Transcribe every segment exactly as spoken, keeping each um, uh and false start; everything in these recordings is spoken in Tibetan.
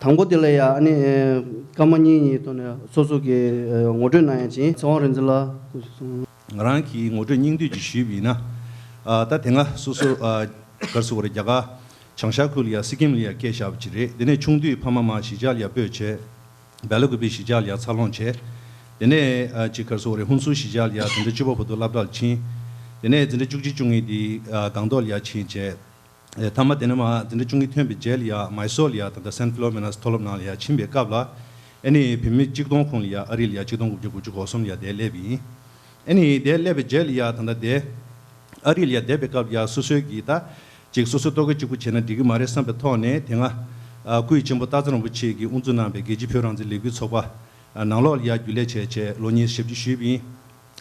དང་པོ་དེ་ལ་ཡ་ཨ་ནི་ཨེ་སྐར་མ་གཉིས་གཉིས་ཐོག་ནས་སོ་སོ་གི་ཨེ་ངོ་སྤྲོད་གནང་ཡ་ཅིང་ཚེ་དབང་རིག་འཛིན་ལགས་སྐུ་གཟུགས་བཟང་། ང་རང་གིས་ངོ་སྤྲོད་སྙིང་བསྡུས་ཅིག་ཞུས་པ་ཡིན་ན། ཨ་ད་དེ་སྔ་སོ་སོ་ཨ་ག་རེ་ཟེར་དགོས་རེད། རྒྱ་གར་བྱང་ཤར་ཁུལ་ལ་ཡ་སི་ཀིམ་ལ་ཡ་སྐྱེས་བཞག་པ་ཅིག་རེད། དེ་ནས་ཆུང་དུས་ཕ་མ་མར་གཞིས་ཆགས་ལ་ཡ་སྤོས་བྱས། སྦེལ་ཀོབ་གཞིས་ཆགས་ལ་ཡ་འཚར་ལོངས་བྱས། དེ་ནས་ཨ་ཅིག་ག་རེ་ཟེར་དགོས་རེད། ཧུན་སུར་གཞིས་ཆགས་ལ་ཡ་འཛིན་གྲྭ་བཅུ་པ་བར་དུ་སློབ་གྲྭར་ཕྱིན། དེ་ནས་འཛིན་གྲྭ་བཅུ་གཅིག་བཅུ་གཉིས་དེ་ཨ་སྒང་ཏོག་ལ་ཡ་ཕྱིན་བྱས། ཨེ་མཐའ་མ་དེ་ནས་མར་འཛིན་གྲྭ་བཅུ་གཉིས་ཐོན་པའི་རྗེས་ལ་ཡ་མའི་སོར་ལ་ཡ་ད་ལྟ་སན་ཕི་ལོ་མེ་ནཱ་མཐོ་སློབ་ནང་ལ་ཡ་ཕྱིན་པའི་སྐབས་ལ། ཨ་ནི་བོད་མི་གཅིག་སྟོང་ཁོངས་ལ་ཡ་ཨ་རི་ལ་ཡ་གཅིག་སྟོང་དགུ་བརྒྱ་དགུ་བཅུ་གོ་གསུམ་ལ་ཡ་དེ་སླེབས་པ་ཡིན། ཨ་ནི་དེ་སླེབས་པའི་རྗེས་ལ་ཡ་ད་ལྟ་དེ་ཨ་རི་ལ་ཡ་བསྡད་པའི་སྐབས་ལ་ཡ་སོ་སོའི་གི་ད་ཅིག་སོ་སོའི་ལྟོ་གོས་གཅིག་པུ་བྱས་ན་འགྲིག་གི་མ་རེད་བསམ་པའི་ཐོག་ནས། དེ་སྔ་ཨ་སྐུ་ཡི་གཅེན་པོ་སྟག་འཚེར་རིན་པོ་ཆེ་གིས་དབུ་འཛུགས་གནང་པའི་རྒྱལ་སྤྱིའི་བོད་རང་བཙན་ལས་འགུལ་ཚོགས་པ་ཨ་ནང་ལོགས་ལ་ཡ་རྒྱུན་ལས་བྱས་བྱས་ལོ་གཉིས་ཞབས་ཕྱི་ཞུས་པ་ཡིན།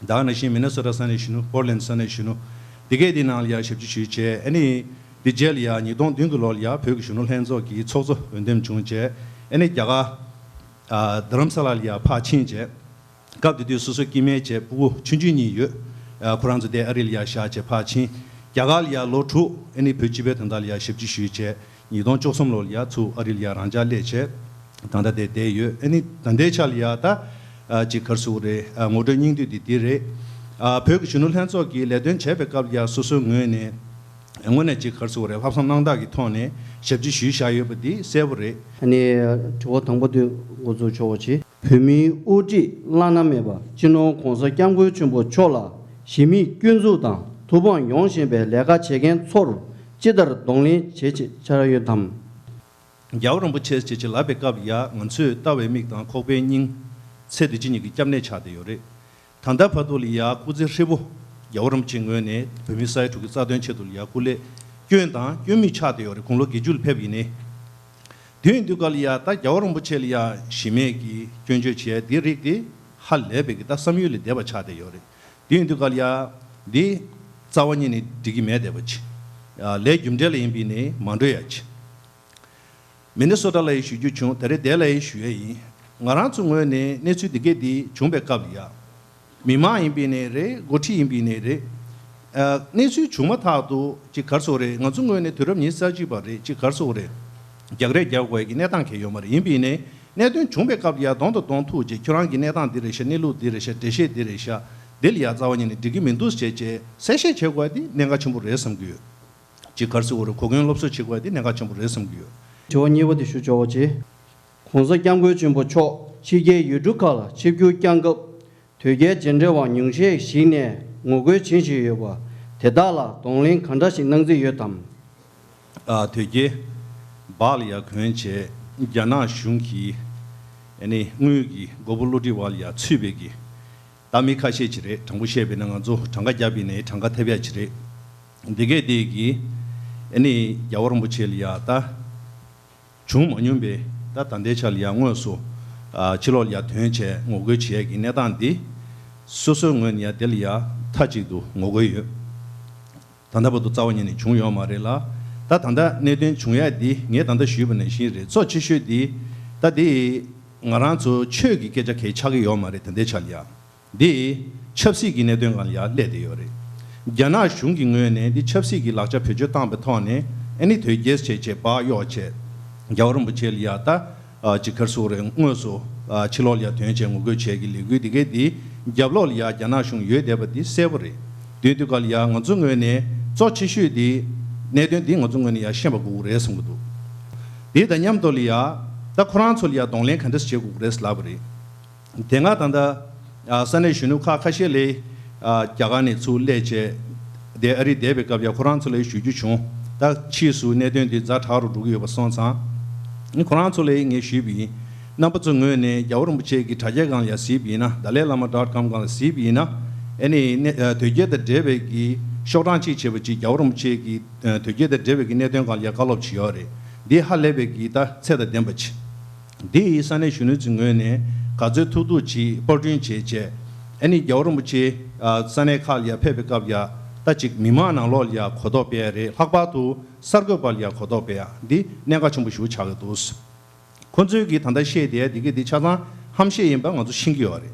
ད་ག་ནང་བཞིན་མི་ནི་སོ་ཊ་ས་གནས་གཞོན་ནུ། པོར་ལན་ས་གནས་གཞོན་ནུ། འདི་གས་དེའི་ནང་ལ་ཡ་ཞབས་ཕྱི་ཞུས་བྱས། ཨ་ནི་འདི་རྗེས་ལ་ཡ་ཉིས་སྟོང་བདུན་གྱི་ལོ་ལ་ཡ་བོད་ཀྱི་གཞོན་ནུ་ལྷན་ཚོགས་ཀྱི་ཚོགས་གཙོ་འོས་འདེམས་བྱུང་བྱས། ཨ་ནི་རྒྱ་གར་ཨ་རྡ་རམ་ས་ལ་ལ་ཡ་ཕར་ཕྱིན་བྱས། སྐབས་དེ་དུས་སོ་སོའི་སྐྱེ་དམན་བྱས་སྤུ་གུ་ཆུང་ཆུང་གཉིས་ཡོད། ཨ་ཁོ་རང་ཚོ་དེ་ཨ་རི་ལ་ཡ་བཞག་བྱས་ཕར་ཕྱིན། རྒྱ་གར་ལ་ཡ་ལོ་དྲུག་ཨ་ནི་བོད་སྤྱི་པའི་དོན་དག་ལ་ཡ་ཞབས་ཕྱི་ཞུས་བྱས། ཉིས་སྟོང་བཅུ་གསུམ་ལོ་ལ་ཡ་ཚུར་ཨ་རི་ལ་ཡ་རང་འཇགས་སླེབས་བྱས། ད་ལྟ་དེ་བསྡད་ཡོད། ཨ་ནི་ད་ལྟའི་ཆ་ལ་ཡ་ད་ཨ་ཅིག་ག་རེ་ཟེར་དགོས་རེད། ཨ་ངོ་སྤྲོད་སྙིང་བསྡུས་དེ་འདི་རེད། ཨ་བོད་ཀྱི་གཞོན་ནུ་ལྷན་ཚོགས་ཀྱིས་ལས་དོན་བྱས་པའི་སྐབས་ལ་ཡ་སོ་སོའི་ངོས་ནས་དངོས་གནས་ཅིག་ག་རེ་ཟེར་དགོས་རེད། ལྷག་བསམ་རྣམ་དག་གི་ཐོག་ནས་ཞབས་ཕྱི་ཞུས་བཞག་ཡོད་པ་འདི་གསལ་པོ་རེད། ཨ་ནི་དྲི་བ་དང་པོ་དེ་འགོ་འཛུགས་ཆོག་པ་བྱེད། བོད་མིའི་དབུ་ཁྲིད་བླ་ན་མེད་པ་སྤྱི་ནོར་༧གོང་ས་༧སྐྱབས་མགོན་ཆེན་པོ་མཆོག་ལ་གཞི་མེད་སྐྱོན་འཛུགས་དང་ཐུགས་ཕམ་ཡོང་བཞིན་པའི་ལས་ཀ་བྱེད་མཁན་ཚོར་ཅི་ལྟར་གདོང་ལེན་བྱེད་ཆེད་འཆར་ཡོད་དམ། རྒྱལ་བ་རིན་པོ་ཆེ་ཞེས་ཅིག་ལབ་པའི་སྐབས་ལ་ཡ་ང་ཚོས་ལྟ་བའི་མིག་དང་ཁོག་པའི་སྙིང་། ཚེ་འདི་ཕྱི་གཉིས་ཀྱི་སྐྱབས་གནས་ཆགས་བསྡད་ཡོད་རེད། ད་ལྟ་བར་དུ་ལ་ཡ་སྐུ་ཚེ་ཧྲིལ་པོ་རྒྱལ་བ་རིན་པོ་ཆེའི་ངོས་ནས་བོད་མི་ས་ཡ་དྲུག་གི་རྩ་དོན་ཆེད་དུ་ལ་ཡ་སྐུ་ལས་བསྐྱོན་དང་སྐྱོན་མུས་ཆགས་བསྡད་ཡོད་རེད། དགུང་ལོ་བརྒྱད་ཅུ་ལ་ཕེབས་ཡིན་ནའི། དེ་ཡིན་དུས་སྐབས་ལ་ཡ་ད་རྒྱལ་བ་རིན་པོ་ཆེ་ལ་ཡ་གཞི་མེད་ཀྱི་སྐྱོན་བརྗོད་བྱས་དེ་རིགས་དེ་ཧ་ལས་པའི་གི་ད་བསམ་ཡུལ་ལས་འདས་པ་ཆགས་བསྡད་ཡོད་རེད། དེ་ཡིན་དུས་སྐབས་ལ་ཡ་འདི་རྩ་བ་ཉིད་ནས་འགྲིག་གི་མེད་བསྡད་པ་ཅིག་ལས་རྒྱུ་འབྲས་ལ་ཡིན་པས་ནི་མ་འགྲོ་ཡ་ཅིག་མི་ནི་སོ་ཊ་ལ་ཡི་ཞུ་རྒྱུ་བྱུང་། ད་རེས་དེ་ལ་ཡི་ཞུ་ཡས་ཡིན། ང་རང་ཚོ་ངོས་ནས་གནས་ཚུལ་འདི་གས་འདི་བྱུང་བའི་སྐབས་ལ་ཡ། མི་མང་ཡིན་པས་ནས་རེད། འགོ་ཁྲིད་ཡིན་པས་ནས་རེད། ཨ་གནས་ཚུལ་བྱུང་མ་ཐག་ཏུ་ཅིག་ག་རེ་ཟེར་དགོས་རེད། ང་ཚོ་ངོས་ནས་དུས་རབས་ཉི་ཤུ་རྩ་གཅིག་པ་རེད། ཅིག་ག་རེ་ཟེར་དགོས་རེད། རྒྱག་རེས་རྒྱག་དགོས་ཀྱི་གནས་སྟངས་གང་ཡང་ཡོད་མ་རེད། ཡིན་པས་ནས་གནད་དོན་བྱུང་བའི་སྐབས་ལ་ཡ་གདོང་དང་གདོང་ཐུག་རྗེས་ཁྱོད་རང་གི་གནས་སྟངས་འདི་རེད་ཤག་གནས་ལུགས་འདི་རེད་ཤག་འགྲེལ་བཤད་འདི་རེད་ཤག་འདི་ལ་ཡ་རྩ་བ་ཉིད་ནས་འགྲིག་གི་མི་འདུག་ཟེར་བྱས་གསལ་བཤད་བྱེད་དགོས་འདི་གནད་འགག་ཆེན་པོ་རེད་བསམ་གྱི་ཡོད། ཅིག་ག་རེ་ཟེར་དགོས་རེད། གོ་སྐོན་སློབ་གསོ་བྱེད་དགོས་འདི་གནད་འགག་ཆེན་པོ་རེད་བསམ་གྱི་ཡོད། དྲི་བ་གཉིས་པ་དེ་ཞུ་ཆོག་པ་བྱེད། ྋགོང་ས་ྋསྐྱབས་མགོན་ཆེན་པོ་མཆོག་ཕྱི་རྒྱལ་ཡུལ་གྲུ་ཁག་ལ་ཆིབས་བསྒྱུར་བསྐྱངས་སྐབས། དོལ་རྒྱལ་རྗེས་འབྲེལ་བ་ཉུང་ཤས་ཤིག་ནས་ངོ་རྒོལ་བྱེད་བཞིན་ཡོད་པ་དེ་དག་ལ་གདོང་ལེན་ག་འདྲ་ཞིག་གནང་རྩིས་ཡོད་དམ། ཨ་དོལ་རྒྱལ་བག་ལ་ཡ་གོན་བྱས་རྒྱ་ནག་གཞུང་གིས་ཨ་ནི་དངུལ་གྱི་མགོ་བོ་བསླུ་བྲིད་བག་ལ་ཡ་ཚུད་པའི་གི་ད་མི་ཁ་ཤས་ཅིག་རེད། དྲང་པོ་བཤད་པ་ཡིན་ན་ང་ཚོ་གྲངས་ཀ་བརྒྱབ་པ་ཡིན་ན་གྲངས་ཀ་ཐེབས་ཡ་ཅིག་རེད། འདི་གས་དེ་གིས་ཨ་ནི་རྒྱལ་བ་རིན་པོ་ཆེ་ལ་ཡ་ད་བྱུང་མ་མྱོང་པའི་ད་ད་ལྟའི་ཆ་ལ་ཡ་དངོས་སུ་ཨ་ཕྱི་ལོགས་ལ་ཡ་ཐོན་བྱས་ངོ་རྒོལ་བྱེད་ཡ་གི་གནས་སྟངས་འདི་སོ་སོའི་ངོས་ནས་ཡ་དེ་ལ་ཡ་མཐའ་གཅིག་ཏུ་ངོ་རྒོལ་ཡོད། ད་ལྟ་བར་དུ་རྩ་བ་ཉིད་ནས་བྱུང་ཡོད་མ་རེད་ལ། ད་ད་ལྟ་གནད་དོན་བྱུང་ཡ་འདི་ངས་ད་ལྟ་ཞུས་པ་ནང་བཞིན་རེད། གཙོ་ཆེ་ཤོས་འདི་ད་འདི་ང་རང་ཚོ་ཆོས་ཀྱི་སྐད་ཆ་གལ་ཆགས་ཀྱི་ཡོད་མ་རེད། ད་ལྟའི་ཆ་ལ་ཡ་འདི་ཆབ་སྲིད་ཀྱི་གནད་དོན་སྒང་ལ་ཡ་སླེབས་བསྡད་ཡོད་རེད། རྒྱ་ནག་གཞུང་གི་ངོས་ནས་འདི་ཆབ་སྲིད་ཀྱི་ལག་ཆ་བེད་སྤྱོད་བཏང་པའི་ཐོག་ནས་ཨ་ནི་དོལ་རྒྱལ་བྱས་བྱས་བག་གཡོགས་བྱས་རྒྱལ་བ་རིན་པོ་ཆེ་ལ་ཡ་ད། ཨ་ཅིག་ག་རེ་ཟེར་དགོས་རེད། དངོས་སུ་ཨ་ཕྱི་ལོགས་ལ་ཡ་ཐོན་བྱས་ངོ་རྒོལ་བྱས་ཀྱི་ལས་འགུལ་འདི་གས་འདི་རྒྱབ་ལོགས་ལ་ཡ་རྒྱ་ནག་གཞུང་ཡོད་བསྡད་པ་འདི་གསལ་པོ་རེད། དེ་དུས་སྐབས་ལ་ཡ་ང་ཚོའི་ངོས་ནས་གཙོ་ཆེ་ཤོས་འདི་གནད་དོན་འདི་ང་ཚོའི་ངོས་ནས་ཡ་ཤེས་པ་དགོས་ཀྱི་རེད་བསམ་གྱི་འདུག་འདི་དང་མཉམ་དུ་ལ་ཡ་ད་ཁོ་རང་ཚོ་ལ་ཡ་གདོང་ལེན་ག་འདྲས་བྱེད་དགོས་ཀྱི་རེད་ལབ་པ་རེད། དེ་སྔ་ད་ལྟ་ཨ་ས་གནས་གཞོན་ནུ་ཁག་ཁ་ཤས་ལ་ཨ་རྒྱ་གར་ནས་ཚུར་སླེབས་བྱས་དེ་ཨ་རི་བསྡད་པའི་སྐབས་ཡ་ཁོ་རང་ཚོ་ལ་ཞུ་རྒྱུ་བྱུང་། ད་ཕྱིས་སུ་གནད་དོན་འདི་ཛ་དྲག་རུ་འགྲོ་གི་ཡོད་པ་སོང་ཙང་། ཨ་ཁོ་རང་ཚོ་ལ་ངས་ཞུས་པ་ཡིན། རྣམ་པ་ཚོའི་ངོས་ནས་རྒྱལ་བ་རིན་པོ་ཆེ་གི་དྲ་རྒྱའི་སྒང་ལ་ཡ་གཟིགས་པ་ཡིན་ན། ཌ་ལའི་བླ་མ་ཌོཊ་ཀོམ་སྒང་ལ་གཟིགས་པ་ཡིན་ན། ཨ་ནི་ནི་ཨ་དོལ་རྒྱལ་དང་འབྲེལ་བའི་གི་ཤོག་གྲངས་གཅིག་བྱས་པ་ཅིག་རྒྱལ་བ་རིན་པོ་ཆེ་གི་ཨ་དོལ་རྒྱལ་དང་འབྲེལ་བའི་གི་གནད་དོན་སྒང་ལ་ཡ་བཀའ་སློབ་ཅིག་ཡོད་རེད། འདི་ཧ་ལས་པའི་གི་ད་ཚད་དང་ལྡན་པ་ཅིག་འདི་ཡི་ས་གནས་གཞོན་ནུ་ཚོའི་ངོས་ནས་ག་ཚོད་ཐུབ་ཐུབ་ཅིག་པར་སྐྲུན་བྱས་བྱས། ཨ་ནི་རྒྱལ་བ་རིན་པོ་ཆེ་ཨ་ས་གནས་ཁག་ལ་ཡ་ཕེབས་པའི་སྐབས་ཡ་ད་ཅིག་མི་མང་ནང་ལོགས་ལ་ཡ་གོ་རྟོགས་སྤེལ་ཡ་རེད། ལྷག་པར་དུ་གསར་འགོད་པ་ལ་ཡ་གོ་རྟོགས་སྤེལ་ཡ་འདི་གནད་འགག་ཆེན་པོ་ཞིག་ཆགས་ཀྱི་འདུག་ཁོ་ཚོས་ཀྱིས་ད་ལྟ་བཤད་བསྡད་ཡ་འདི་གི་འདི་ཆ་ཚང་ཧམ་བཤད་ཡིན་པ་ང་ཚོ་ཤེས་ཀྱི་ཡོད་རེད།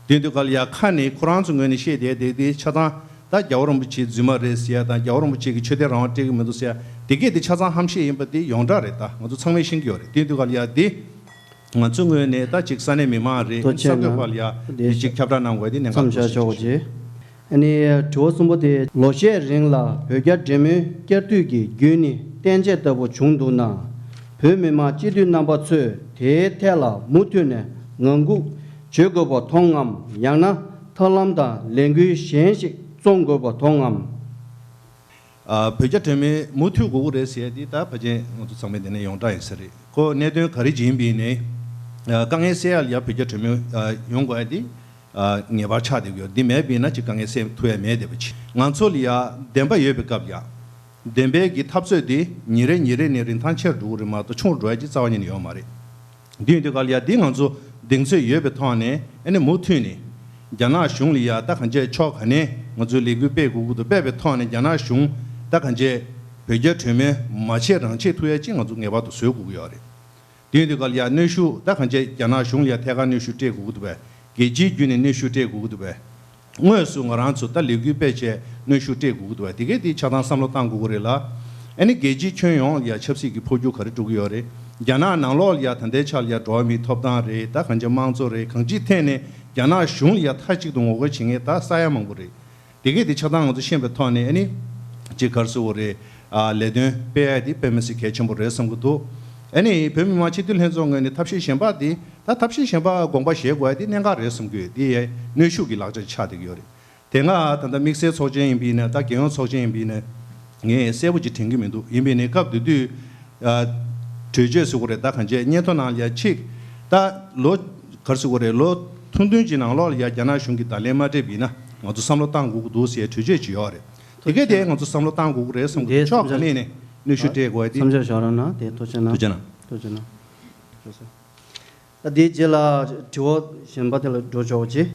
དེ་དུས་སྐབས་ལ་ཡ་ཁ་ནས་ཁོ་རང་ཚོའི་ངོས་ནས་བཤད་བསྡད་ཡ་འདི་འདི་ཆ་ཚང་ ད་རྒྱལ་བ་རིན་པོ་ཆེ་རྫུན་མ་རེད་ཟེར་ཡ་དང་རྒྱལ་བ་རིན་པོ་ཆེ་གིས་ཆོས་དད་རང་དབང་སྤྲད་ཀྱི་མི་འདུག་ཟེར་ཡ་དེ་གས་དེ་ཆ་ཚང་ཧམ་བཤད་ཡིན་པ་དེ་ཡོངས་གྲགས་རེད། ད་ང་ཚོ་ཚང་མས་ཤེས་ཀྱི་ཡོད་རེད། དེ་དུས་ག་ལ་ཡ་དེ་ང་ཚོའི་ངོས་ནས་ད་ཅིག་ས་གནས་མི་མང་རེད། ཐུགས་རྗེ་གསར་འགོད་པ་ལ་ཡ་དེ་ཅིག་ཁྱབ་བསྒྲགས་གནང་དགོས་དེ་གནད་འགག་ཐུགས་རྗེ་ཆེ་ཆོག་གོ་ཅེ། ཨ་ནི་དྲི་བ་གསུམ་པ་དེ། ལོ་ཤས་རིང་ལ་བོད་རྒྱ་འབྲེལ་མོལ་བསྐྱར་མཐུད་ཀྱི་བརྒྱུད་ནས་བསྟན་བཅོས་ལྟ་བུ་བྱུང་འདུག་ན། བོད་མི་མང་སྤྱི་འཐུས་རྣམ་པ་ཚོས་དེའི་ཐད་ལ་མུ་མཐུད་ནས་ངང་སྒུག་བྱེད་དགོས་པ་མཐོང་ངམ། ཡང་ན་ཐབས་ལམ་དང་ལས་འགུལ་གཞན་ཞིག་རྩོམ་དགོས་པ་མཐོང་ངམ། ཨ། བོད་རྒྱ་འབྲེལ་མོལ་མུ་མཐུད་དགོས་ཀྱི་རེད་ཟེར་ཡ་དེ་ད་ཕལ་ཆེར་ང་ཚོ་ཚང་མས་དེ་ནས་ཡོངས་གྲགས་ཡིན་ས་རེད། ཁོ་གནད་དོན་ག་རེ་ཅིག་ཡིན་པ་ཡིན་ནའི། ཨ། དཀའ་ངལ་སེལ་ཡ་ལ་ཡ་བོད་རྒྱ་འབྲེལ་མོལ་ཨ་ཡོང་དགོས་ཡ་དེ་ཨ་ངེས་པར་ཆགས་བསྡད་ཀྱི་ཡོད། འདི་མེད་པ་ཡིན་ན་ཅིག་དཀའ་ངལ་སེལ་ཐུབ་ཡ་མེད་བསྡད་པ་ཅིག་ང་ཚོ་ལ་ཡ་བདེན་པ་ཡོད་པའི་སྐབས་ལ་ཡ། བདེན་པའི་གི་འཐབ་རྩོད་དེ་ཉིན་རེ་ཉིན་རེ་ནས་རིན་ཐང་ཆེ་རུ་འགྲོ་གི་རེད་མ་གཏོགས་ཆུང་རུ་འགྲོ་ཡ་ཅིག་རྩ་བ་ཉིད་ནས་ཡོད་མ་རེད། འདི་ཡིན་དུས་ག་ལ་ཡ་འདི་ང་ཚོ་གདེང་ཚོད་ཡོད་པའི་ཐོག་ནས་ཨ་ནི་མུ་མཐུད་ནས་རྒྱ་ནག་གཞུང་ལ་ཡ་ད་གང་ཅི་ཕྱོགས་ག་ནས་ང་ཚོས་ལས་འགུལ་སྤེལ་དགོས་ཀྱི་འདུག་སྤེལ་བའི་ཐོག་ནས་རྒྱ་ནག་གཞུང་ད་གང་ཅི་བོད་རྒྱ་གྲོས་མོལ་མ་བྱེད་རང་བྱེད་ཐུབ་ཡ་ཅིག་ང་ཚོ་ངེས་པར་དུ་བཟོ་དགོས་ཀྱི་ཡོད་རེད། དེ་ཡིན་དུས་ག་ལ་ཡ་གནོན་ཤུགས་ད་གང་ཅི་རྒྱ་ནག་གཞུང་ལ་ཡ་ཐད་ཀར་གནོན་ཤུགས་སྤྲད་དགོས་ཀྱི་འདུག་པས། རྒྱལ་སྤྱིའི་བརྒྱུད་ནས་གནོན་ཤུགས་སྤྲད་དགོས་ཀྱི་འདུག་པས། དངོས་སུ་ང་རང་ཚོ་ད་ལས་འགུལ་སྤེལ་བྱས་གནོན་ཤུགས་སྤྲད་དགོས་ཀྱི་འདུག་པས། དེ་གས་དེ་ཆ་ཚང་བསམ་བློ་བཏང་དགོས་ཀྱི་རེད་ལ། ཨ་ནི་རྒྱལ་སྤྱིའི་ཁྱོན་ཡོངས་ལ་ཡ་ཆབ་སྲིད་ཀྱི་འཕོ་འགྱུར་ག་རེ་འགྲོ་གི་ཡོད་རེད། རྒྱ་ནག་ནང་ལོགས་ལ་ཡ་ད་ལྟའི་ཆ་ལ་ཡ་འགྲོ་བ་མིའི་ཐོབ་ཐང་རེད། ད་གང་ཅི་དམངས་གཙོ་རེད། གང་ཅིའི་ཐད་ནས་རྒྱ་ནག་གཞུང་ལ་ཡ་མཐའ་གཅིག་ཏུ་ངོ་རྒོལ་བྱེད་མཁན་ད་ས་ཡ་མང་པོ་རེད། དེ་གས་དེ་ཆ་ཚང་ང་ཚོ་ཤེས་པའི་ཐོག་ནས་ཨ་ནི་ཅིག་ག་རེ་ཟེར་དགོས་རེད། ཨ། ལས་དོན་སྤེལ་ཡ་དེ་དཔེ་མི་སྲིད་གལ་ཆེན་པོ་རེད་བསམ་གྱི་འདུག་ཨ་ནི་བོད་མི་མང་སྤྱི་འཐུས་ལྷན་ཚོགས་ངོས་ནས་ཐབས་ཤེས་གཞན་པ་དེ་ད་ཐབས་ཤེས་གཞན་པ་དགོངས་པ་བཞེས་དགོས་ཡ་དེ་གནད་འགག་རེད་བསམ་གྱི་ཡོད། དེ་ཡ་གནོན་ཤུགས་ཀྱི་ལག་ཆ་ཆགས་བསྡད་ཀྱི་ཡོད་རེད། དེ་སྔ་ད་ལྟ་དམིགས་བསལ་ཚོགས་ཆེན་ཡིན་པ་ཡིན་ན། ད་རྒྱལ་ཡོངས་ཚོགས་ཆེན་ཡིན་པ་ཡིན་ན་ངས་གསལ་པོ་ཅིག་དྲན་གྱི་མི་འདུག་ཡིན་པ་ཡིན་ནའི་སྐབས་དེ་དུས་ཨ། གྲོས་ཆོད་ཟེར་དགོས་རེད། ད་གང་ཅི་སྙན་ཐོ་ནང་ལ་ཡ་ཅིག་ད་ལོ་ག་རེ་ཟེར་དགོས་རེད། ལོ་ཐུང་ཐུང་ཅིག་ནང་ལོགས་ལ་ཡ་རྒྱ་ནག་གཞུང་གིས་བརྡ་ལན་མ་སྤྲད་པ་ཡིན་ན་ང་ཚོ་བསམ་བློ་བཏང་དགོས་ཀྱི་འདུག་ཟེར་གྲོས་ཆོད་ཅིག་ཡོད་རེད། དེ་གས་དེ་ང་ཚོ་བསམ་བློ་བཏང་དགོས་ཀྱི་རེད་བསམ་གྱི་འདུག་ཕྱོགས་ག་ནས་ནས་གནོན་ཤུགས་སྤྲད་དགོས་ཡ་དེ། བསམ་འཆར་བཞག་རོགས་གནང་། དེ་ཐུགས་རྗེ་གནང་། ཐུགས་རྗེ་གནང་། ཐུགས་རྗེ་གནང་། ད་དེའི་རྗེས་ལ་དྲི་བ་གཞན་པ་དེ་ལ་འགྲོ་ཆོག་ཅེས།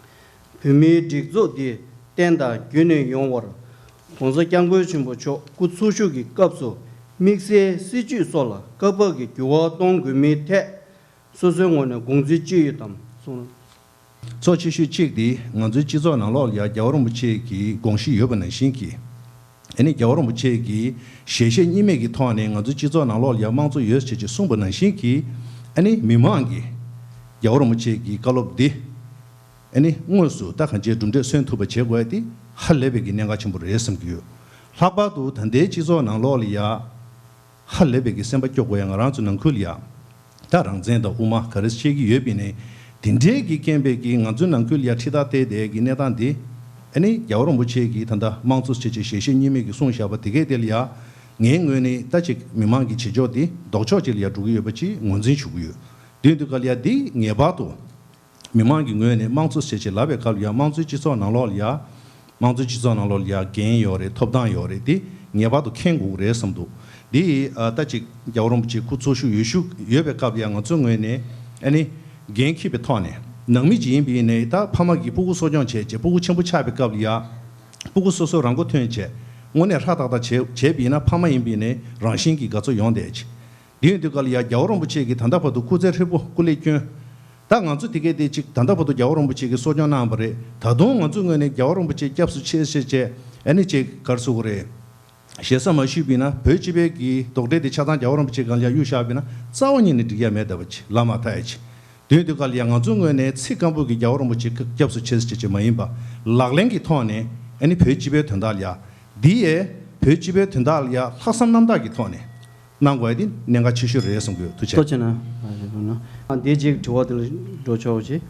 བོད་མིའི་སྒྲིག་འཛུགས་འདི་བརྟན་དང་རྒྱུན་གནས་ཡོང་བར་༸གོང་ས་༸སྐྱབས་མགོན་ཆེན་པོ་མཆོག་སྐུ་འཚོ་བཞུགས་ཀྱི་སྐབས་སུ་དམིགས་བསལ་སྲིད་བྱུས་སོགས་ལ་སྐབས་བབ་ཀྱི་འགྱུར་བ་གཏོང་དགོས་མིན་ཐད་སོ་སོའི་ངོས་ནས་དགོངས་ཚུལ་ཅི་ཡོད་དམ་གསུངས། གཙོ་ཆེ་ཤོས་གཅིག་དེ་ང་ཚོའི་སྤྱི་ཚོགས་ནང་ལོགས་ལ་ཡ་རྒྱལ་བ་རིན་པོ་ཆེ་གི་དགོངས་གཞི་ཡོད་པ་ནང་བཞིན་གྱི། ཨ་ནི་རྒྱལ་བ་རིན་པོ་ཆེ་གིས་ཞལ་བཞེས་གཉིས་མེད་ཀྱི་ཐོག་ནས་ང་ཚོའི་སྤྱི་ཚོགས་ནང་ལོགས་ལ་ཡ་དམངས་གཙོ་ཡོད་ཅེས་ཅེས་གསུངས་པ་ནང་བཞིན་གྱི། ཨ་ནི་མི་མང་གིས་རྒྱལ་བ་རིན་པོ་ཆེ་གི་བཀའ་སློབ་འདི་ཨ་ནི་དངོས་སུ་ད་གང་ཅིའི་གྲུབ་འབྲས་སོན་ཐུབ་པ་བྱེད་དགོས་ཡ་དེ་ཧ་ལས་པའི་གི་གནད་འགག་ཆེན་པོ་རེད་བསམ་གྱི་ཡོད། ལྷག་པར་དུ་ད་ལྟའི་སྤྱི་ཚོགས་ནང་ལོགས་ལ་ཡ། ཧ་ལས་པའི་གི་སེམས་པ་སྐྱོ་དགོས་ཡ། ང་རང་ཚོ་ནང་ཁུལ་ལ་ཡ་ད་རང་བཙན་དང་དབུ་མ་ག་རེ་བཤད་ཀྱི་ཡོད་པ་ཡིན་ནའི་དེ་འདྲའི་གི་རྐྱེན་པས་གི་ང་ཚོའི་ནང་ཁུལ་ལ་ཡ་ཁྲིད་ཐག་བལྟས་བསྡད་ཀྱི་གནས་སྟངས་འདི། ཨ་ནི་རྒྱལ་བ་རིན་པོ་ཆེ་གིས་ད་ལྟ་དམངས་གཙོ་ཟེར་ཅིག་ཞལ་བཞེས་གཉིས་མེད་ཀྱི་གསུངས་བཞག་པ་དེ་གས་དེ་ལ་ཡ་ངའི་ངོས་ནས་ད་ཅིག་མི་མང་གི་བྱེད་ཕྱོགས་འདི་ལྡོག་ཕྱོགས་ཅིག་ལ་ཡ་འགྲོ་གི་ཡོད་པ་ཅིག་ངོས་འཛིན་ཞུ་གི་ཡོད། དེ་ཡིན་དུས་ག་ལ་ཡ་འདི་ངེས་པར་དུ། མི་མང་གི་ངོས་ནས་དམངས་གཙོ་ཟེར་ཅིག་ལབ་པའི་སྐབས་ལ་ཡ་དམངས་གཙོའི་སྤྱི་ཚོགས་ནང་ལོགས་ལ་ཡ། དམངས་གཙོའི་སྤྱི་ཚོགས་ནང་ལོགས་ལ་ཡ་འགན་ཡོད་རེད། ཐོབ་ཐང་ཡོད་རེད། དེ་ངེས་པར་དུ་མཁྱེན་དགོས་ཀྱི་རེད་བསམ་འདུག་འདི་ཨ་ད་ཅིག་རྒྱལ་བ་རིན་པོ་ཆེ་སྐུ་འཚོ་བཞུགས་ཡོད་ཤུགས་ཡོད་པའི་སྐབས་ལ་ཡ་ང་ཚོའི་ངོས་ནས་ཨ་ནི་འགན་འཁྱེར་བའི་ཐོག་ནས་ནང་མི་ཅིག་ཡིན་པ་ཡིན་ནའི་ད་ཕ་མ་གིས་སྤུ་གུ་གསོ་སྐྱོང་བྱས་བྱས་སྤུ་གུ་ཆེན་པོ་ཆགས་པའི་སྐབས་ལ་ཡ། སྤུ་གུ་སོ་སོ་རང་མགོ་ཐོན་བྱས་དངོས་གནས་ཧྲ་ཏག་ཏག་བྱས་བྱས་པ་ཡིན་ན་ཕ་མ་ཡིན་པ་ཡིན་ནའི་རང་བཞིན་གྱིས་དགའ་ཚོར་ཡོང་བསྡད་ཅིག་དེ་ཡིན་དུས་ག་ལ་ཡ་རྒྱལ་བ་རིན་པོ་ཆེ་གིས་ད་ལྟ་བར་དུ་སྐུ་ཚེ་ཧྲིལ་པོ་སྐུ་ལས་བསྐྱོན། ད་ང་ཚོ་དེ་གས་དེ་ཅིག་ད་ལྟ་བར་དུ་རྒྱལ་བ་རིན་པོ་ཆེ་གིས་གསོ་སྐྱོང་གནང་བ་རེད། ད་དུང་ང་ཚོའི་ངོས་ནས་རྒྱལ་བ་རིན་པོ་ཆེ་སྐྱབས་སུ་མཆི་ཟེར་བྱས་ཨ་ནི་ཅིག་ག་རེ་ཟེར་དགོས་རེད། ཞེ་ས་མ་ཞུས་པ་ཡིན་ན་བོད་སྤྱི་པའི་གི་དོགས་འདྲི་དེ་ཆ་ཚང་རྒྱལ་བ་རིན་པོ་ཆེ་སྒང་ལ་ཡ་གཡུག་བཞག་པ་ཡིན་ན་རྩ་བ་ཉིད་ནས་འགྲིག་ཡ་མེད་བསྡད་པ་ཅིག་ལབ་མ་ཐག་ཡ་ཅིག་དེ་ཡིན་དུས་ག་ལ་ཡ་ང་ཚོའི་ངོས་ནས་ཚིག་སྐམ་པོ་གིས་རྒྱལ་བ་རིན་པོ་ཆེ་སྐྱབས་སུ་མཆི་ཟེར་བྱས་བྱས་མ་ཡིན་པ། ལག་ལེན་གྱི་ཐོག་ནས་ཨ་ནི་བོད་སྤྱི་པའི་དོན་དག་ལ་ཡ། འདི་ཡས་བོད་སྤྱི་པའི་དོན་དག་ལ་ཡ་ལྷག་བསམ་རྣམ་དག་གི་ཐོག་ནས་གནང་དགོས་ཡ་དེ་གནད་འགག་ཆེ་ཤོས་རེད་བསམ་གྱི་ཡོད། ཐུགས་རྗེ་ཆེ། ཐུགས་རྗེ་གནང་། འདི་གཅིག་དྲི་བ་དེ་ལ་འགྲོ་ཆོག་ཅིག་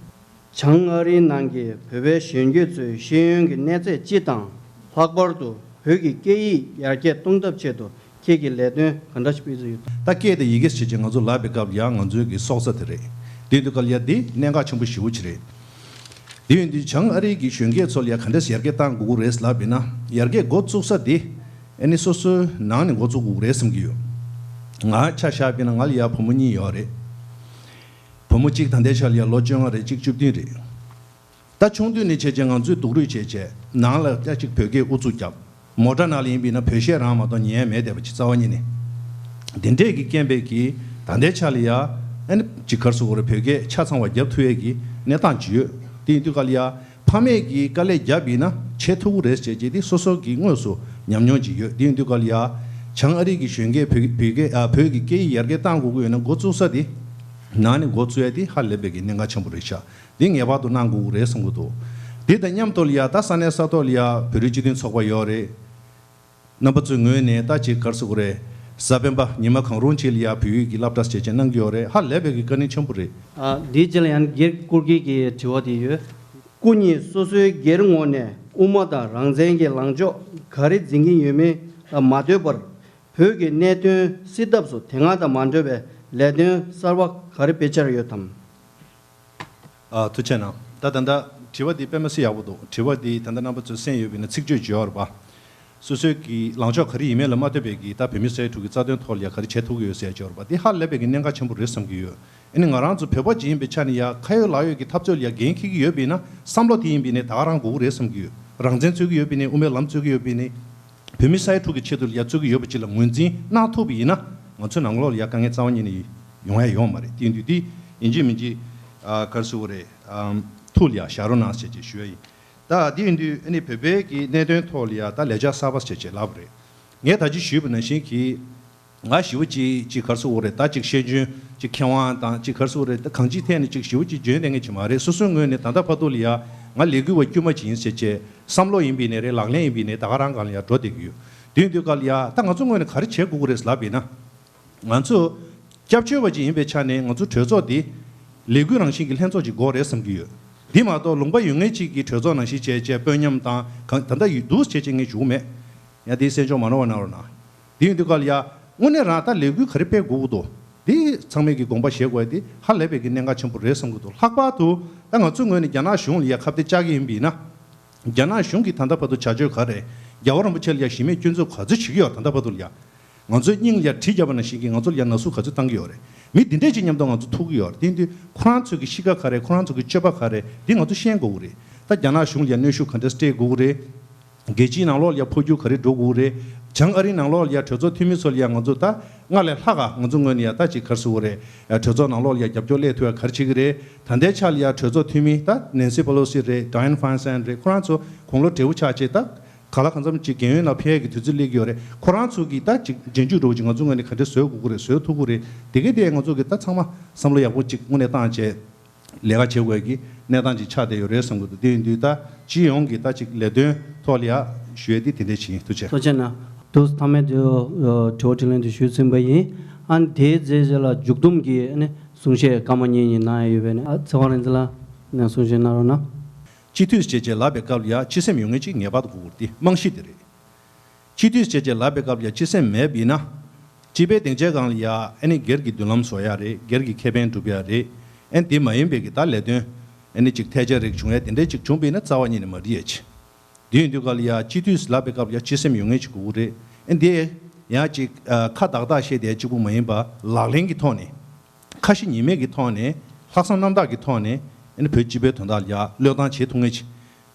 བྱང་ཨ་རིའི་ནང་གི་བོད་པའི་གཞོན་སྐྱེས་ཚོའི་ཤེས་ཡོན་གྱི་གནས་ཚད་སྤྱི་དང་། ལྷག་པར་དུ་བོད་ཀྱི་སྐད་ཡིག་ཡར་རྒྱས་གཏོང་ཐབས་ཆེད་དུ་ཁྱེད་ཀྱིས་ལས་དོན་ག་འདྲ་ཞིག་སྤེལ་རྩིས་ཡོད། ད་སྐད་དང་ཡི་གེ་ཟེར་བྱས་ང་ཚོ་ལབ་པའི་སྐབས་ཡང་ང་ཚོའི་གི་སྲོག་རྩ་དེ་རེད། དེ་དུས་ག་ལ་ཡ་འདི་གནད་འགག་ཆེན་པོ་ཞེ་པོ་ཅིག་རེད། དེ་ཡིན་དུས་བྱང་ཨ་རི་གི་གཞོན་སྐྱེས་ཚོ་ལ་ཡ་ག་འདྲས་ཡར་རྒྱས་གཏང་དགོས་ཀྱི་རེད་ལབ་པ་ཡིན་ན། ཡར་རྒྱས་འགོ་བཙུགས་ས་དེ་ཨ་ནི་སོ་སོའི་ནང་ནས་འགོ་བཙུགས་དགོས་ཀྱི་རེད་བསམ་གྱི་ཡོད། ང་ཆ་བཞག་པ་ཡིན་ན་ང་ལ་ཡ་བུ་མོ་གཉིས་ཡོད་རེད། བུ་མོ་གཅིག་ད་ལྟའི་ཆར་ལ་ཡ་ལོ་བཅོ་ལྔ་རེད། གཅིག་བཅུ་བདུན་རེད། ད་ཆུང་དུས་ནས་བྱས་བྱས་ང་ཚོས་སྡུག་རུས་བྱས་བྱས་ནང་ལ་ཅིག་བོད་སྐད་ཨུ་ཚུགས་བརྒྱབ། མོ་ཊ་ནང་ལ་ཡིན་པ་ཡིན་ན་བོད་གཞས་རང་མ་གཏོགས་ཉན་ཡ་མེད་བསྡད་པ་ཅིག་རྩ་བ་ཉིད་ནས། འདི་འདྲས་ཀྱི་རྐྱེན་པས་ཀྱིས་ད་ལྟའི་ཆ་ལ་ཡ་ཨ་ནི་ཅིག་ག་རེ་ཟེར་དགོས་རེད། བོད་སྐད་ཆ་ཚང་བ་རྒྱབ་ཐུབ་ཡས་ཀྱི་གནས་སྟངས་ཅིག་ཡོད། དེ་ཡིན་དུས་ག་ལ་ཡ་ ཕ་མས་ཀྱིས་དཀའ་ལས་བརྒྱབ་པ་ཡིན་ན་བྱེད་ཐུབ་ཀྱི་རེད་ཟེར་བྱས་ཀྱི་དེ་སོ་སོ་གི་དངོས་སུ་ཉམས་མྱོང་ཅིག་ཡོད། དེ་ཡིན་དུས་ག་ལ་ཡ་བྱང་ཨ་རི་གི་གཞོན་སྐྱེས་བོད་བོད་སྐད་ཨ་བོད་ཀྱི་སྐད་ཡིག་ཡར་རྒྱས་བཏང་དགོས་ཀྱི་ཡོད་ན་འགོ་བཙུགས་ས་དེ་ནང་ནས་འགོ་བཙུགས་ཡ་དེ་ཧ་ལས་པའི་གི་གནད་འགག་ཆེན་པོ་རེད་ཤག་དེ་ངེས་པར་དུ་གནང་དགོས་ཀྱི་རེད་བསམ་གྱི་འདུག་དེ་དང་མཉམ་དུ་ལ་ཡ་ད་ས་གནས་ས་ཐོག་ལ་ཡ་བོད་རིགས་སྤྱི་མཐུན་ཚོགས་པ་ཡོད་རེད། རྣམ་པ་ཚོའི་ངོས་ནས་ད་ཅིག་ག་རེ་ཟེར་དགོས་རེད། གཟའ་སྤེན་པ་ཉི་མ་གང་རུང་ཅིག་ལ་ཡ་བོད་ཡིག་གི་སློབ་གྲྭ་བྱས་བྱས་གནང་གི་ཡོད་རེད། ཧ་ལས་པའི་གི་བཀའ་དྲིན་ཆེན་པོ་རེད། ཨ། འདིའི་རྗེས་ལ་ཡང་སྒེར་སྐུ་སྒེར་གྱི་དྲི་བ་དེ་ཡོད། སྐུ་ཉིད་སོ་སོའི་སྒེར་ངོས་ནས་དབུ་མ་དང་རང་བཙན་གྱི་ལངས་ཕྱོགས་ག་རེ་འཛིན་གྱི་ཡོད་མེད་ལ་མ་ལྟོས་པར། བོད་ཀྱི་གནད་དོན་སེལ་ཐབས་སུ་དེ་སྔ་དང་མ་འདྲ་བའི་ལས་དོན་གསར་པ་ག་རེ་སྤེལ་འཆར་ཡོད་དམ། ཨ། ཐུགས་རྗེ་གནང་། ད་ད་ལྟ་དྲི་བ་འདི་དཔེ་མི་སྲིད་ཡག་པོ་འདུག་དྲི་བ་འདི་ད་ལྟ་རྣམ་པ་ཚོས་གསན་ཡོད་པ་ཡིན་ན་ཚིག་བརྗོད་བྱེད་ཡོད་རེད་པ། སོ་སོའི་གི་ལངས་ཕྱོགས་ག་རེ་ཡིན་མིན་ལ་མ་ལྟོས་པའི་གི་ད་བོད་མི་ས་ཡ་དྲུག་གི་རྩ་དོན་ཐོག་ལ་ཡ་ག་རེ་བྱེད་ཐུབ་ཀྱི་ཡོད་ཟེར་ཡ་བྱེད་ཡོད་རེད་པ། འདི་ཧ་ལས་པའི་གི་གནད་འགག་ཆེན་པོ་རེད་བསམ་གྱི་ཡོད། ཨ་ནི་ང་རང་ཚོ་བོད་པ་ཅིག་ཡིན་པའི་ཆ་ནས་ཡ་ཁ་ཡོད་ལག་ཡོད་ཀྱི་འཐབ་རྩོད་ལ་ཡ་འགན་འཁྱེར་གྱི་ཡོད་པ་ཡིན་ན་བསམ་བློ་དེ་ཡིན་པ་ཡིན་ན་ད་ག་རང་དགོས་ཀྱི་རེད་བསམ་གྱི་ཡོད། རང་བཙན་རྩོད་ཀྱི་ཡོད་པ་ཡིན་ན་དབུ་མའི་ལམ་རྩོད་ཀྱི་ཡོད་པ་ཡིན་ན། བོད་མི་ས་ཡ་དྲུག་གི་ཆེད་དུ་ལ་ཡ་རྩོད་ཀྱི་ཡོད་པ་ཅིག་ལ་ངོས་འཛིན་གནང་ཐུབ་པ་ཡིན་ན་ང་ཚོའི་ནང་ལོགས་ལ་ཡ་དཀའ་ངལ་རྩ་བ་ཉིད་ནས་ཡོང་ཡ་ཡོད་མ་རེད། དེ་ཡིན་དུས་འདི་ཡིན་གཅིག་མིན་གཅིག་ཨ་ག་རེ་ཟེར་དགོས་རེད། ཨམ། ཐུགས་ལ་ཡ་བཞག་རོགས་གནང་ཟེར་བྱས་ཞུ་ཡ་ཡིན། ད་དེ་ཡིན་དུས་ཨ་ནི་བོད་པའི་གི་གནད་དོན་ཐོག་ལ་ཡ་ད་ལས་འཆར་གསར་པ་ཟེར་བྱས་ལབ་པ་རེད། ངས་ད་ཅི་ཞུས་པ་ནང་བཞིན་གྱི་ང་ཞེ་པོ་ཅིག་ཅིག་ག་རེ་ཟེར་དགོས་རེད། ད་ཅིག་ཤེས་འཇོན་ཅིག་མཁས་དབང་དང་ཅིག་ག་རེ་ཟེར་དགོས་རེད། ད་གང་ཅིའི་ཐད་ནས་ཅིག་ཞེ་པོ་ཅིག་འཇོན་བསྡད་མཁན་ཅིག་མ་རེད། སོ་སོའི་ངོས་ནས་ད་ལྟ་བར་དུ་ལ་ཡ་ང་ལས་འགུལ་བ་དཀྱུས་མ་ཅིག་ཡིན་ཟེར་བྱས་བསམ་བློ་ཡིན་པ་ཡིན་ནའི་རེད། ལག་ལེན་ཡིན་པ་ཡིན་ནའི་ད་ག་རང་སྒང་ལ་ཡ་འགྲོ་བསྡད་ཀྱི་ཡོད། དེ་ཡིན་དུས་ག་ལ་ཡ་ད་ང་ཚོ་ངོས་ནས་ག་རེ་བྱེད་དགོས་ཀྱི་རེད་ལབ་པ་ཡིན་ན། ང་ཚོ་སྐྱབས་བཅོལ་བ་ཅིག་ཡིན་པའི་ཆ་ནས་ང་ཚོ་གྲོས་ཚོགས་འདི་ལས་འགུལ་རང་བཞིན་གྱི་ལྷན་ཚོགས་ཅིག་དགོས་རེད་བསམ་གྱི་ཡོད། འདི་མ་གཏོགས་ལུང་པ་ཡོད་མཁན་ཅིག་གི་གྲོས་ཚོགས་ནང་བཞིན་བྱས་བྱས་དཔོན་ཉམས་དང་གང་ད་ལྟ་ཡོད་འདུག་བྱས་བྱས་ངས་ཞུ་གི་མེད། ཡང་དེའི་གསན་ཕྱོགས་མ་ནོར་བ་གནང་རོགས་གནང་། དེ་ཡིན་དུས་ག་ལ་ཡ་དངོས་གནས་རང་ད་ལས་འགུལ་ག་རེ་སྤེལ་དགོས་ཀྱི་འདུག་འདི་ཚང་མས་ཀྱི་དགོངས་པ་བཞེས་དགོས་ཡ་འདི་ཧ་ལས་པའི་གི་གནད་འགག་ཆེན་པོ་རེད་བསམ་གྱི་འདུག་ལྷག་པར་དུ་ད་ང་ཚོའི་ངོས་ནས་རྒྱ་ནག་གཞུང་ལ་ཡ་ཁ་གཏད་བཅག་གི་ཡིན་པ་ཡིན་ན། རྒྱ་ནག་གཞུང་གིས་ད་ལྟ་བར་དུ་བྱ་སྤྱོད་ག་རེ། རྒྱལ་བ་རིན་པོ་ཆེ་ལ་ཡ་གཞི་མེད་སྐྱོན་འཛུགས་ག་ཚོད་བྱེད་ཀྱི་ཡོད། ད་ལྟ་བར་དུ་ལ་ཡ། ང་ཚོའི་སྙིང་ལ་ཡ་གྲི་བརྒྱབ་པ་ནང་བཞིན་གྱི་ང་ཚོ་ལ་ཡ་ན་ཟུག་ག་ཚོད་བཏང་གི་ཡོད་རེད། མི་འདི་འདྲས་ཅིག་མཉམ་དུ་ང་ཚོ་ཐུག་གི་ཡོད་རེད། དེ་ཡིན་དུས་ཁོ་རང་ཚོའི་གི་གཤིས་ཀ་ག་རེ། ཁོ་རང་ཚོའི་གི་སྤྱོད་པ་ག་རེ། འདི་ང་ཚོ་ཤེས་དགོས་ཀྱི་རེད། ད་རྒྱ་ནག་གཞུང་ལ་ཡ་གནོན་ཤུགས་ག་འདྲས་སྤྲད་དགོས་ཀྱི་རེད། རྒྱལ་སྤྱིའི་ནང་ལོགས་ལ་ཡ་འཕོ་འགྱུར་ག་རེ་འགྲོ་དགོས་ཀྱི་རེད། བྱང་ཨ་རིའི་ནང་ལོགས་ལ་ཡ་གྲོས་ཚོགས་འཐུས་མི་ཚོ་ལ་ཡ་ང་ཚོ་ད་སྔར་ལས་ལྷག་ག་ང་ཚོ་ངོས་ནས་ཡ་ད་ཅིག་ག་རེ་ཟེར་དགོས་རེད། གྲོས་ཚོགས་ནང་ལོགས་ལ་ཡ་རྒྱབ་སྐྱོར་སླེབས་ཐུབ་ཡ་ག་རེ་བྱེད་ཀྱི་རེད། ད་ལྟའི་ཆ་ལ་ཡ་གྲོས་ཚོགས་འཐུས་མི་ད་ནེན་སི་པེ་ལོ་སི་རེད། ཌ་ཡན་ཧྥན་སན་རེད། ཁོ་རང་ཚོ་དགུང་ལོ་བགྲེས་པོ་ཆགས་བྱས་ད། ག་ལ་གང་འཚམ་ཅིག་རྒན་ཡོལ་ནང་ཕེབས་ཡས་ཀྱི་དུས་ཚོད་སླེབས་ཀྱི་ཡོད་རེད། ཁོ་རང་ཚོ་གིས་ད་ཅིག་རྗེས་འཇུག་འདྲ་བོ་ཅིག་ང་ཚོ་ངོས་ནས་ག་འདྲ་བཟོ་དགོས་ཀྱི་རེད། བཟོ་ཐུབ་ཀྱི་རེད། དེ་གའི་དེ་ང་ཚོ་གིས་ད་ཚང་མ་བསམ་བློ་ཡག་པོ་ཅིག་དངོས་གནས་བཏང་བྱས་ལས་ཀ་བྱེད་དགོས་ཀྱི་གནས་སྟངས་ཅིག་ཆགས་བསྡད་ཡོད་རེད་བསམ་གྱི་འདུག་དེ་ཡིན་དུས་ད་སྤྱི་ཡོངས་ཀྱི་ད་ཅིག་ལས་དོན་ཐོག་ལ་ཡ་ཞུ་ཡས་དེ་དེ་འདྲས་ཅིག་ཡིན། ཐུགས་རྗེ་ཆེ། ཐུགས་རྗེ་གནང་། དུ་མཐའ་མའི་དུ་དྲི་བ་དྲིས་ལན་དུ་ཞུས་ཟིན་པ་ཡིན། ཨ་ནི་དེའི་རྗེས་རྗེས་ལ་མཇུག་བསྡོམས་ཀྱི་ཨ་ནི་གསུང་བཤད་སྐར་མ་གཉིས་གཉིས་གནང་ཡ་ཡོད་པས་ནི། ཨ་ཚེ་དབང་རིག་འཛིན་ལགས་ནས་གསུང་བཤད་གནང་རོགས་གནང་། སྤྱི་འཐུས་ཟེར་བྱས་ལབ་པའི་སྐབས་ལ་ཡ་སྤྱི་སེམས་ཡོད་མཁན་ཅིག་ངེས་པར་དུ་དགོས་ཀྱི་རེད། དེ་རྨང་གཞི་དེ་རེད། སྤྱི་འཐུས་ཟེར་བྱས་ལབ་པའི་སྐབས་ལ་ཡ་སྤྱི་སེམས་མེད་པ་ཡིན་ན། སྤྱི་པའི་སྡིངས་ཆའི་སྒང་ལ་ཡ་ཨ་ནི་སྒེར་གྱི་མདུན་ལམ་བཟོ་ཡ་རེད། སྒེར་གྱི་ཁེ་ཕན་སྒྲུབ་ཡ་རེད། ཨ་ནི་དེ་མ་ཡིན་པའི་གི་ད་ལས་དོན་ཨ་ནི་ཅིག་ཐལ་ཆ་རིགས་བྱུང་ཡ་དེ་འདྲས་ཅིག་བྱུང་པ་ཡིན་ན་རྩ་བ་ཉིད་ནས་མ་འགྲིག་ཡ་ཅིག་དེ་ཡིན་དུས་ག་ལ་ཡ་སྤྱི་འཐུས་ལབ་པའི་སྐབས་ལ་ཡ་སྤྱི་སེམས་ཡོད་མཁན་ཅིག་དགོས་ཀྱི་རེད། ཨ་ནི་དེ་ཡང་ཅིག་ཨ་ཁ་བཏགས་བཏགས་བཤད་བསྡད་གཅིག་པུ་མ་ཡིན་པ་ལག་ལེན་གྱི་ཐོག་ནས། ཁ་ཞེ་གཉིས་མེད་ཀྱི་ཐོག་ནས། ལྷག་བསམ་རྣམ་དག་གི་ཐོག་ནས་ཨ་ནི་བོད་སྤྱི་པའི་དོན་དག་ལ་ཡ་བློས་བཏང་བྱེད་ཐུབ་མཁན་ཅིག་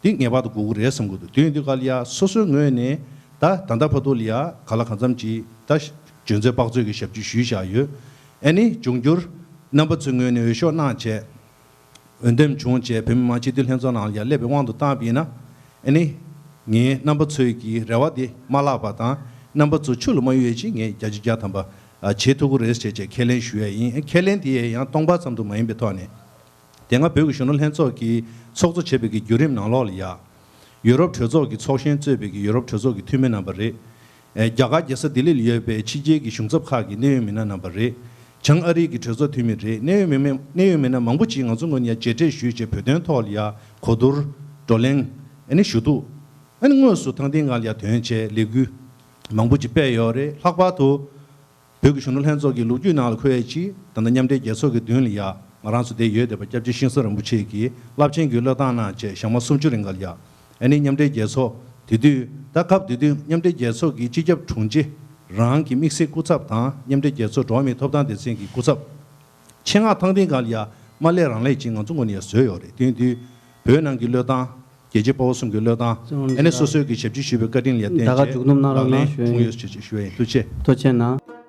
འདི་ངེས་པར་དུ་དགོས་ཀྱི་རེད་བསམ་གྱི་འདུག་དེ་ཡིན་དུས་ག་ལ་ཡ་སོ་སོའི་ངོས་ནས་ད་ད་ལྟ་བར་དུ་ལ་ཡ་ག་ལ་གང་འཚམ་ཅིག་ད་འཇོན་ཚོད་དཔག་ཚོད་ཀྱི་ཞབས་ཕྱི་ཞུས་བཞག་ཡོད། ཨ་ནི་འབྱུང་འགྱུར་རྣམ་པ་ཚོའི་ངོས་ནས་འོས་ཤོག་གནང་བྱས། འོས་འདེམས་བྱུང་རྗེས་བོད་མི་མང་སྤྱི་འཐུས་ལྷན་ཚོགས་ནང་ལ་ཡ་སླེབས་པའི་དབང་དུ་བཏང་བ་ཡིན་ན། ཨ་ནི། ངས་རྣམ་པ་ཚོའི་གི་རེ་བ་དེ་མ་བརླག་པ་དང་རྣམ་པ་ཚོ་ཆུ་ལ་མ་གཡུག་ཡས་ཅིག་ངས་བརྒྱ་ཆ་བརྒྱ་ཐམ་པ་ཨ་བྱེད་ཐུབ་ཀྱི་རེད་ཟེར་བྱས་ཁས་ལེན་ཞུ་ཡ་ཡིན། ཁས་ལེན་དེ་ཡང་སྟོང་པ་ཙམ་དུ་མ་ཡིན་པའི་ཐོག་ནས། དེ་སྔ་བོད་ཀྱི་གཞོན་ནུ་ལྷན་ཚོགས་ཀྱིས་ཚོགས་གཙོ་བྱས་པའི་གི་བརྒྱུད་རིམ་ནང་ལོགས་ལ་ཡ། ཡུ་རོབ་གྲོས་ཚོགས་ཀྱི་ཚོགས་གཞོན་གཙོས་པའི་གི་ཡུ་རོབ་གྲོས་ཚོགས་ཀྱི་འཐུས་མི་རྣམ་པ་རེད། ཨེ། རྒྱ་གར་རྒྱལ་ས་ལྡི་ལི་ལ་ཡོད་པའི་ཕྱི་རྒྱལ་གྱི་གཞུང་ཚབ་ཁག་གི་གནད་ཡོད་མི་སྣ་རྣམ་པ་རེད། བྱང་ཨ་རིའི་གི་གྲོས་ཚོགས་འཐུས་མི་རེད། གནད་ཡོད་མི་མི་གནད་ཡོད་མི་སྣ་མང་པོ་ཅིག་ང་ཚོ་ངོས་ནས་ཡ་མཇལ་འཕྲད་ཞུས་བྱས་བོད་དོན་ཐོག་ལ་ཡ་གོ་བསྡུར། བགྲོ་གླེང་། ཨ་ནི་ཞུ་གཏུག་ཨ་ནི་དངོས་སུ་ཐང་སྟེང་སྒང་ལ་ཡ་ཐོན་བྱས་ལས་འགུལ་མང་པོ་ཅིག་སྤེལ་ཡོད་རེད། ལྷག་པར་དུ། བོད་ཀྱི་གཞོན་ནུ་ལྷན་ཚོགས་ཀྱི་ལོ་རྒྱུས་ནང་ལ་འཁོད་ཡས་ཅིག་ད་ལྟ་མཉམ་འབྲེལ་རྒྱལ་ཚོགས་ཀྱི་མདུན་ལ་ཡ་ང་རང་ཚོ་བསྡད་ཡོད་བསྡད་པ་སྐྱབས་རྗེ་ཤིང་བཟོ་རིན་པོ་ཆེ་གིས་རླབས་ཆེན་གྱི་བློས་བཏང་གནང་བྱས་ཞག་མ་སུམ་ཅུ་རིང་ག་ལ་ཡ། ཨ་ནི་མཉམ་འབྲེལ་རྒྱལ་ཚོགས་དེ་དུས་ད་སྐབས་དེ་དུས་མཉམ་འབྲེལ་རྒྱལ་ཚོགས་ཀྱི་སྤྱི་ཁྱབ་དྲུང་ཆེ་རང་གི་དམིགས་བསལ་སྐུ་ཚབ་དང་མཉམ་འབྲེལ་རྒྱལ་ཚོགས་འགྲོ་བ་མིའི་ཐོབ་ཐང་སྡེ་ཚན་གྱི་སྐུ་ཚབ་ཆེད་མངགས་ཐང་སྟེང་སྒང་ལ་ཡ་མ་སླེབས་རང་སླེབས་ཅིག་ང་ཚོ་ངོས་ནས་ཡ་བཟོས་ཡོད་རེད། དེ་དུས་བོད་ནང་གི་བློས་བཏང་། རྒྱལ་གཅེས་དཔའ་བོ་གསུམ་གྱི་བློས་བཏང་། ཨ་ནི་སོ་སོའི་གི་ཞབས་ཕྱི་ཞུས་པའི་བཀའ་དྲིན་ལ་བརྟེན་ད་ག་བྱས་མཇུག་བསྡོམས་གནང་རོགས་ལག་ལེན་གནང་ཞུ་ཡ་ཡིན། བྱུང་ཡོད་ཅེས་ཞུ་ཡ་ཡིན། ཐུགས་རྗེ་ཆེ། ཐུགས་རྗེ་གནང་།